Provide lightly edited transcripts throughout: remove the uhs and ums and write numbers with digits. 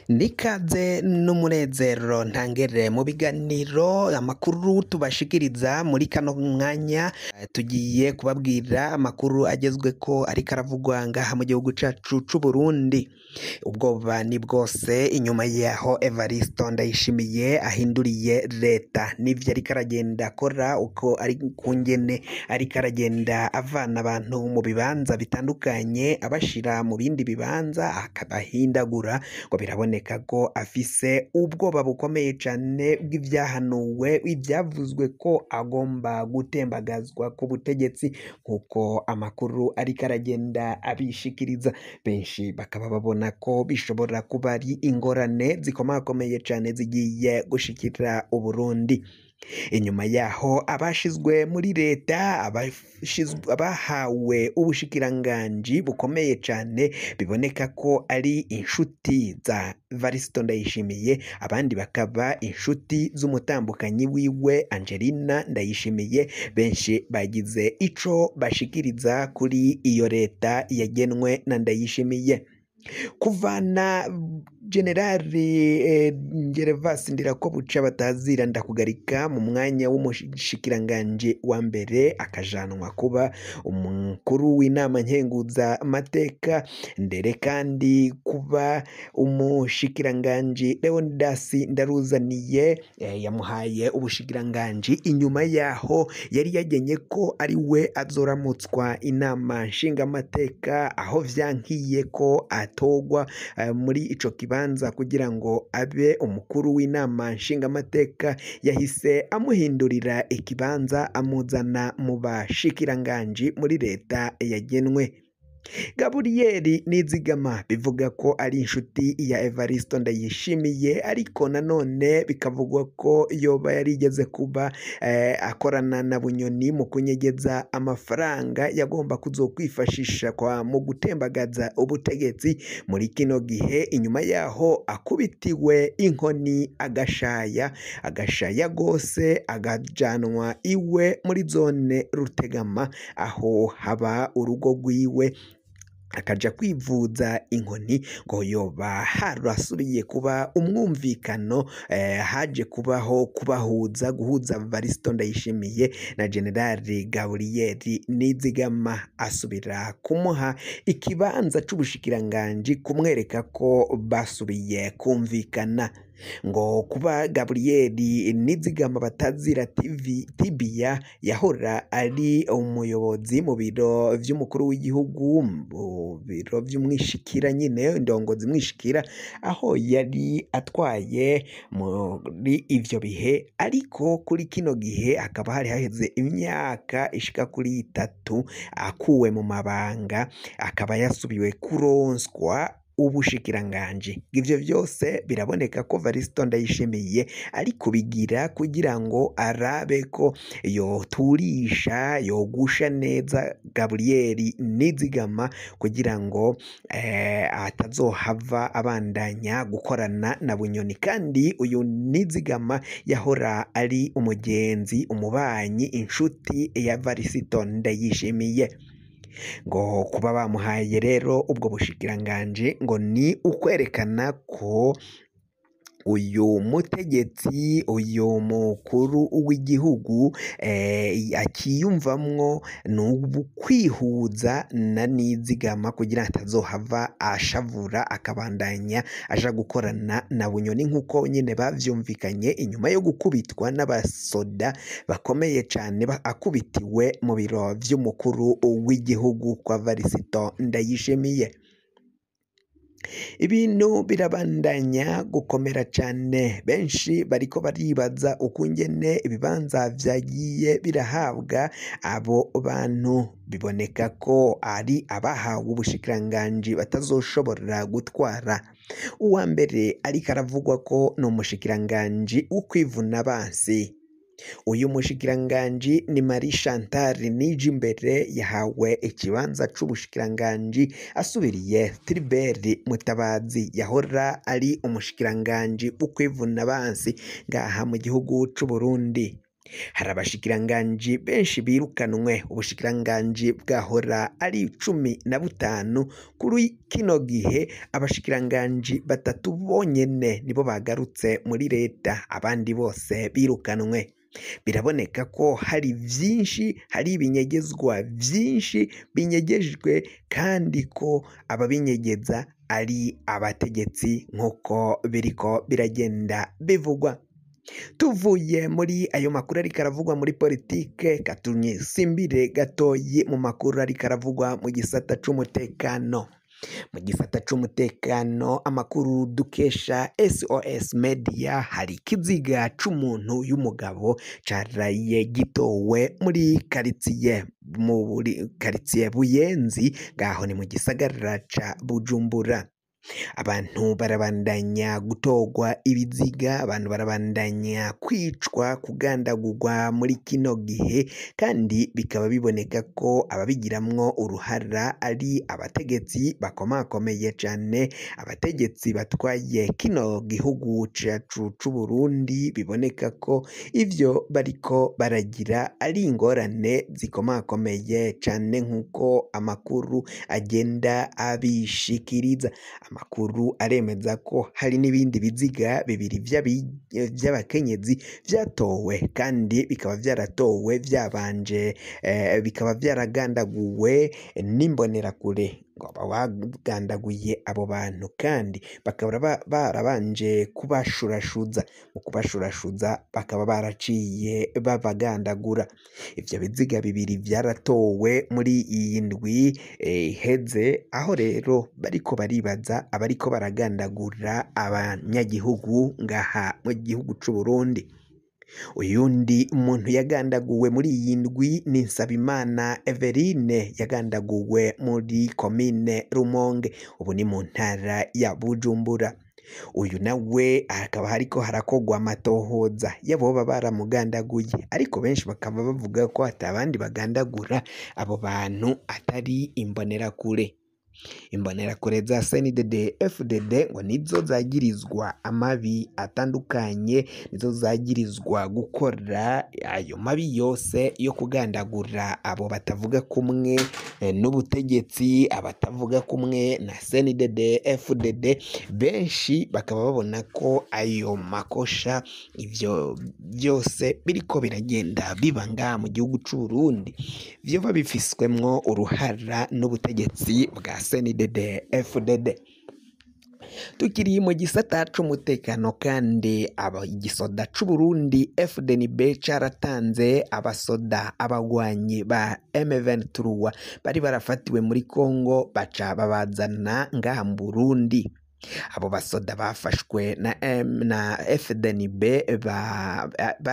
Nikaze n'umunezero ntangere mu biganiro amakuru tubashikiriza muri kano mwanya. Tugiye kubabwira amakuru agezweko ariko aravugwa ngaha mu gihugu cacu c'Uburundi. Ubwoba ni bwose inyuma yaho Evaristo Ndayishimiye ahinduriye leta n'ivyo ariko aragenda akora, uko ari kungene ariko aragenda avana abantu mu bibanza bitandukanye abashira mu bindi bibanza akabahindagura, ngo biraboneka ko afise ubwoba bukomeye cane bw'ivyahanuwe, ivyavuzwe ko agomba gutembagazwa ku butegetsi, nk'uko amakuru ariko aragenda abishikiriza. Benshi bakaba babona ko bishobora kuba ari ingorane zikomakomeye cane zigiye gushikira Uburundi. Inyuma yaho abashizwe muri leta, abahawe ubushikiranganji bukomeye cane, biboneka ko ari inshuti za Varisito Ndayishimiye, abandi bakaba inshuti z'umutambukanyi wiwe Angelina Ndayishimiye. Benshi bagize ico bashikiriza kuri iyo leta yagenwe na Ndayishimiye. Kuvana Generali Gervas Ndirakobuca batazira Ndakugarika mu mwanya w'umushikiranganji wa mbere, akajanwa kuba umukuru w'inama nkenguza amateka, ndere kandi kuba umushikiranganji Leonidas Ndaruzaniye yamuhaye ubushikiranganji inyuma yaho yari yagenye ko ari we azoramutswa inama nshingamateka, aho vyankiye ko atogwa muri ico kibanza kugira ngo abe umukuru w'inama nshingamateka. Yahise amuhindurira ikibanza amuzana mu bashikiranganji muri leta yagenwe. Gaburiyeri Nizigama bivuga ko ari inshuti ya Evaristo Ndayishimiye, ariko nanone bikavugwa ko yoba yarigeze kuba akorana na Bunyoni mu kunyegeza amafaranga yagomba kuzokwifashisha kwa mu gutembagaza ubutegetsi muri kino gihe. Inyuma yaho akubitiwe inkoni agashaya agashaya gose, agajanwa iwe muri zone Rutegama aho haba urugo rwiwe, akaja kwivuza inkoni. Ngo yoba harasubiye kuba umwumvikano, haje kubaho kubahuza, guhuza Varisito Ndayishimiye na Generali Gaburiyeri Nizigama, asubira kumuha ikibanza c'ubushikiranganji, kumwereka ko basubiye kumvikana. Ngo kuba Gaburiyeri Nizigama batazira TV Tibia yahora ari umuyobozi mu biro vy'umukuru w'igihugu, mu biro vy'umwishikira nyine, indongozi mwishikira, aho yari atwaye muri ivyo bihe, ariko kuri kino gihe hakaba hari haheze imyaka ishika kuri itatu akuwe mu mabanga, akaba yasubiwe kuronswa ubushikiranganji. Ivyo vyose biraboneka ko Varisito Ndayishimiye ari kubigira kugira ngo arabe ko yoturisha, yogusha neza Gaburiyeri Nizigama, kugira ngo atazohava abandanya gukorana na Bunyoni. Kandi uyu Nizigama yahora ari umugenzi, umubanyi, inshuti ya Varisito Ndayishimiye. Ngo kuba bamuhaye rero ubwo bushikiranganji ngo ni ukwerekana ko uyu mutegetsi, uyu mukuru w'igihugu akiyumvamwo kwihuza na Nizigama kugira atazohava ashavura akabandanya aja gukorana na Bunyoni, nk'uko nyine bavyumvikanye inyuma yo gukubitwa n'abasoda bakomeye cane, akubitiwe mu biro vy'umukuru w'igihugu kwa Varisito Ndayishimiye. Ibintu birabandanya gukomera cane, benshi bariko baribaza ukungene ibibanza vyagiye birahabwa abo bantu. Biboneka ko ari abahawe ubushikiranganji batazoshobora gutwara. Uwa mbere ariko aravugwa ko ni umushikiranganji w'ukwivuna bansi. Uyu mushikiranganji ni Marie Chantal Nijimbere, yahawe ikibanza c'ubushikiranganji asubiriye Tribert Mutabazi yahora ari umushikiranganji w'ukwivuna bansi ngaha mu gihugu c'Uburundi. Hari abashikiranganji benshi birukanwe, ubushikiranganji bwahora ari 15, kuri kino gihe abashikiranganji 3 bonyene nibo bagarutse muri leta, abandi bose birukanwe. Biraboneka ko hari vyinshi, hari ibinyegezwa vyinshi binyegejwe, kandi ko ababinyegeza ari abategetsi nk'uko biriko biragenda bivugwa. Tuvuye muri ayo makuru ariko aravugwa muri politike, katumye simbire gatoyi mu makuru ariko aravugwa mu gisata c'umutekano. Mu gisata c'umutekano, amakuru dukesha SOS Media, hari ikiziga c'umuntu y'umugabo caraye gitowe muri karitsiye Buyenzi, ngaho ni mu gisagara ca Bujumbura. Abantu barabandanya gutogwa ibiziga, abantu barabandanya kwicwa, kugandagurwa muri kino gihe, kandi bikaba biboneka ko ababigiramwo uruhara ari abategetsi bakomakomeye cane, abategetsi batwaye kino gihugu cacu c'Uburundi. Biboneka ko ivyo bariko baragira ari ingorane zikomakomeye cane, nk'uko amakuru agenda abishikiriza. Amakuru aremeza ko hari n'ibindi biziga bibiri vy'abakenyezi vyatowe, kandi bikaba vyaratowe vyabanje, bikaba vyaragandaguwe n'imbonerakure. Ngo bagandaguye abo bantu kandi bakaba barabanje kubashurashuza, mu kubashurashuza bakaba baraciye babagandagura. Ivyo biziga bibiri vyaratowe muri iyi ndwi iheze, aho rero bariko baribaza abariko baragandagura abanyagihugu ngaha mu gihugu c'Uburundi. Uyundi muntu yagandaguwe muri iyi ndwi ni Nsabimana Everine, yagandaguwe muri komine Rumonge, ubu ni mu ntara ya Bujumbura. Uyu nawe akaba hariko harakogwa amatohoza y'aboba baramugandaguye, ariko benshi bakaba bavuga ko atabandi bagandagura abo bantu atari imbonerakure. Imbonerakure za CNDD FDD ngo nizo zagirizwa amabi atandukanye, nizo zagirizwa gukora ayo mabi yose yo kugandagura abo batavuga kumwe n'ubutegetsi, abatavuga kumwe na CNDD FDD. Benshi bakaba babona ko ayo makosha, ivyo byose biriko biragenda biba ngaha mu gihugu c'Uburundi, vyoba bifiswemwo uruhara n'ubutegetsi bwa CNDD FDD. Tukiri mu gisata c'umutekano kandi, igisoda c'Uburundi FDNB caratanze abasoda abagwanyi ba M23 bari barafatiwe muri Congo, baca babazana ngaha mu Burundi. Abo basoda bafashwe na na FDNB ba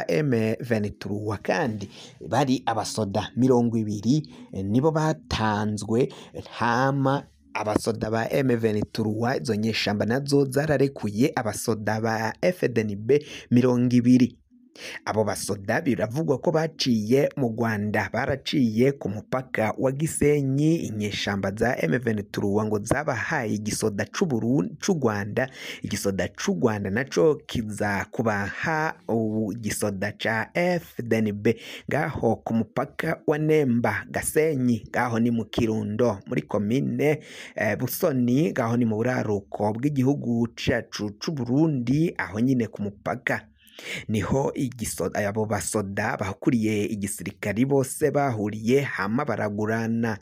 M23, kandi bari abasoda 20 nibo batanzwe. Hama abasoda ba M23, izo nyeshamba nazo zararekuye abasoda ba FDNB 20. Abo basoda biravugwa ko baciye mu Rwanda, baraciye ku mupaka wa Gisenyi. Inyeshamba za M23 ngo zabahaye igisoda c'u Rwanda, igisoda c'u Rwanda naco kiza kubaha igisoda ca FDNB ngaho ku mupaka wa Nemba Gasenyi, ngaho ni mu Kirundo muri komine Busoni, ngaho ni mu buraruko bw'igihugu cacu c'Uburundi, aho nyine ku mupaka niho abo basoda bakuriye igisirikari bose bahuriye, hama baragurana.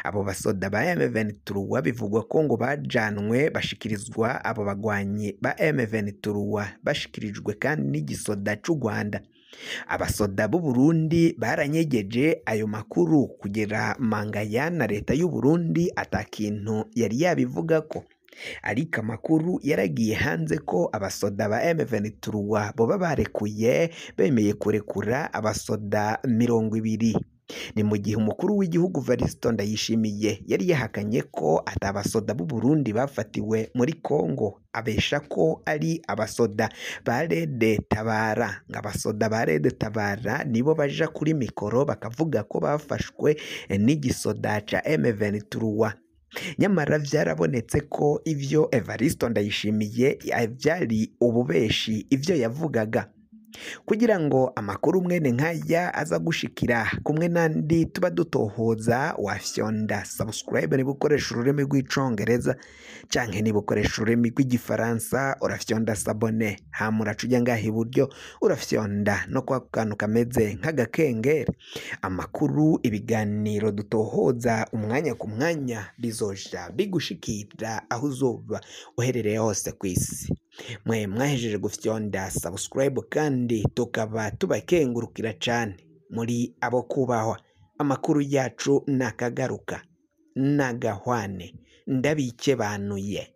Abo basoda ba M23 bivugwa ko ngo bajanwe bashikirizwa abo bagwanyi ba M23, bashikirijwe kandi n'igisoda c'u Rwanda. Abasoda b'u Burundi baranyegeje ayo makuru kugera mangaya na leta y'u Burundi atakintu yari yabivugako, ariko amakuru yaragiye hanze ko abasoda ba M23 boba barekuye, bemeye kurekura abasoda 20. Ni mu gihe umukuru w'igihugu Variston Ndayishimiye yari yahakanye ko atabasoda b'u Burundi bafatiwe muri Congo, abesha ko ari abasoda ba Rede Tabara. Ngo abasoda ba Rede Tabara nibo baja kuri mikoro bakavuga ko bafashwe n'igisoda ca M23. Nyamara vyarabonetse ko ivyo Evaristo Ndayishimiye vyari ububeshi ivyo yavugaga. Kugira ngo amakuru mwene nkaya aza gushikira kumwe n'andi tuba dutohoza, wafyonda subscribe niba ukoresha ururimi rw'icongereza, canke niba ukoresha ururimi rw'igifaransa urafyonda s'abonner, hama uraca uja ngaha iburyo urafyonda no kwa kantu kameze nk'agakengeri. Amakuru, ibiganiro dutohoza umwanya ku mwanya bizoja bigushikira aho uzoba uherereye hose kw'isi. Mwe mwahejeje gufyonda subscribe kandi tukaba tubakengurukira cane, muri abo kubahwa. Amakuru yacu nakagaruka nagahwane, ndabikebanuye.